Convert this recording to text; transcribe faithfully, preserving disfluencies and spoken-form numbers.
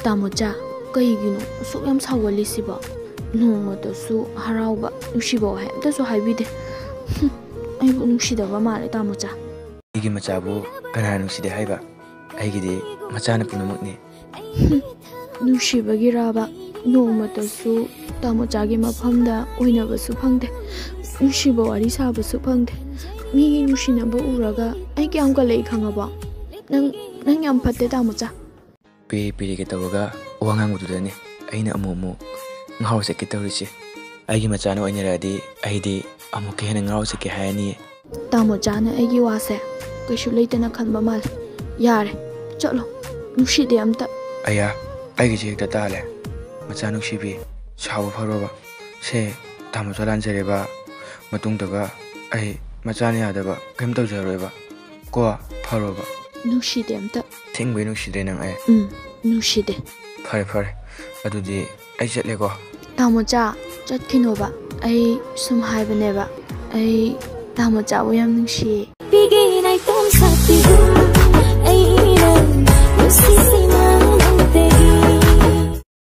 ꯇꯥꯃꯣꯆꯥ, ꯀꯩꯒꯤꯅꯣ ꯑꯁꯨꯛ ꯌꯥꯝ ꯁꯥꯎꯒꯜꯂꯤꯁꯤꯕꯣ? ꯅꯣꯡꯃꯇꯁꯨ ꯍꯔꯥꯎꯕ, ꯅꯨꯡꯁꯤꯕ ꯋꯥꯍꯩ ꯑꯝꯇꯁꯨ ꯍꯥꯏꯕꯤꯗꯦ꯫ ꯍꯨꯝ, ꯑꯩꯕꯨ ꯅꯨꯡꯁꯤꯗꯕ ꯃꯥꯜꯂꯦ, ꯇꯥꯃꯣꯆꯥ꯫ ꯑꯩꯒꯤ ꯃꯆꯥꯕꯨ ꯀꯅꯥꯅ ꯅꯨꯡꯁꯤꯗꯦ ꯍꯥꯏꯕ? ꯑꯩꯒꯤꯗꯤ ꯃꯆꯥꯅ ꯄꯨꯝꯅꯃꯛꯅꯤ꯫ ꯍꯨꯝ, ꯅꯨꯡꯁꯤꯕꯒꯤꯔꯥꯕ? ꯅꯣꯡꯃꯇꯁꯨ ꯇꯥꯃꯣꯆꯥꯒꯤ ꯃꯐꯝꯗ ꯑꯣꯏꯅꯕꯁꯨ ꯐꯪꯗꯦ, ꯅꯨꯡꯁꯤꯕ ꯋꯥꯔꯤ ꯁꯥꯕꯁꯨ ꯐꯪꯗꯦ꯫ ꯃꯤꯒꯤ ꯅꯨꯡꯁꯤꯅꯕ ꯎꯔꯒ ꯑꯩ ꯀꯌꯥꯝ ꯀꯜꯂꯛꯏ ꯈꯪꯉꯕꯣ? ꯅꯪ, ꯅꯪ ꯌꯥꯝ ꯐꯠꯇꯦ, ꯇꯥꯃꯣꯆꯥ꯫ ꯄꯤꯔꯤ ꯄꯤꯔꯤꯒ ꯇꯧꯔꯒ ꯋꯥ ꯉꯥꯡꯕꯗꯨꯗꯅꯦ ꯑꯩꯅ ꯑꯃꯨꯛ ꯑꯃꯨꯛ ꯉꯥꯎꯔ ꯆꯠꯀꯦ ꯇꯧꯔꯤꯁꯦ꯫ ꯑꯩꯒꯤ ꯃꯆꯥꯅ ꯑꯣꯏꯅꯔꯛꯑꯗꯤ ꯑꯩꯗꯤ ꯑꯃꯨꯛꯀ ꯍꯦꯟꯅ ꯉꯥꯎꯔ ꯆꯠꯀꯦ ꯍꯥꯏꯔꯅꯤꯌꯦ꯫ ꯇꯥꯃꯣꯆꯥꯅ ꯑꯩꯒꯤ ꯋꯥꯁꯦ ꯀꯩꯁꯨ ꯂꯩꯇꯅ ꯈꯟꯕ ꯃꯥꯜꯂꯦ꯫ ꯌꯥꯔꯦ, ꯆꯠꯂꯣ, ꯅꯨꯡꯁꯤꯗꯦ ꯑꯝꯇ꯫ ꯑꯌꯥ, ꯑꯩꯒꯤꯁꯦ ꯍꯦꯛꯇ ꯇꯥꯜꯂꯦ꯫ ꯃꯆꯥ ꯅꯨꯡꯁꯤꯕꯤ, ꯁꯥꯎꯕ ꯐꯔꯣꯕ꯫ ꯁꯦ, ꯇꯥꯃꯣꯆꯥ ꯂꯥꯟꯖꯔꯦꯕ꯫ ꯃꯇꯨꯡꯗꯒ ꯑꯩ ꯃꯆꯥꯅ ꯌꯥꯗꯕ ꯀꯔꯤꯝ ꯇꯧꯖꯔꯣꯏꯕ꯫ ꯀꯣ, ꯐꯔꯣꯕ꯫ ꯅꯨꯡꯁꯤꯗꯦ ꯑꯝꯇ꯫ ꯑꯁꯦꯡꯕꯩ ꯅꯨꯡꯁꯤꯗ꯭ꯔꯦ ꯅꯪ ꯑꯩ? ꯎꯝ, ꯅꯨꯡꯁꯤꯗꯦ꯫ ꯐꯔꯦ, ꯐꯔꯦ꯫ ꯑꯗꯨꯗꯤ ꯑꯩ ꯆꯠꯂꯦꯀꯣ꯫ ꯇꯥꯃꯣꯆꯥ, ꯆꯠꯈꯤꯅꯣꯕ꯫ ꯑꯩ ꯁꯨꯝ ꯍꯥꯏꯕꯅꯦꯕ꯫ ꯑꯩ ꯇꯥꯃꯣꯆꯥꯕꯨ ꯌꯥꯝ ꯅꯨꯡꯁꯤꯌꯦ꯫ ꯄꯤꯒꯦ ꯅꯥꯏꯇꯣꯝ ꯁꯥꯠꯄꯤꯗꯨ꯫